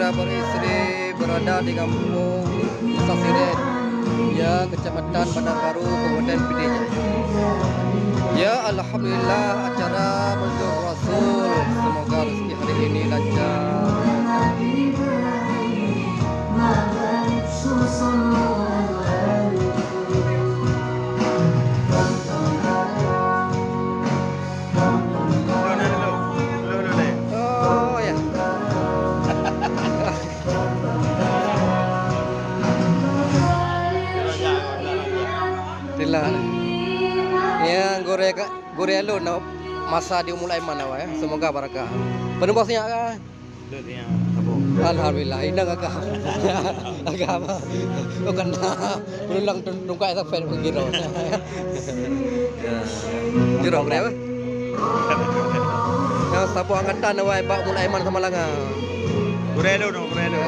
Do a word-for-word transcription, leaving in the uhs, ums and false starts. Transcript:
Beristri berada di Kampung Nusa Siret, ya, Kecamatan Bandar Baru, Kabupaten Pidie Jaya. Ya, alhamdulillah, acara Maulidul Rasul. Semoga rezeki hari ini lancar. Oh, ya. Itulah. Ya, gurèe ka, gurèe lôn na masa di Ummul Aiman awai, ya. Semoga barakah. Penuh bos nyak ka? Alhamdulillah, inong agam. Agam. Bukan dah. Berulang tung-, tungkai sampai ke Giro. Giro, berapa? Yang saboh angkatan awai bak Ummul Aiman sama langa. Gurèe lôn, gurèe lôn.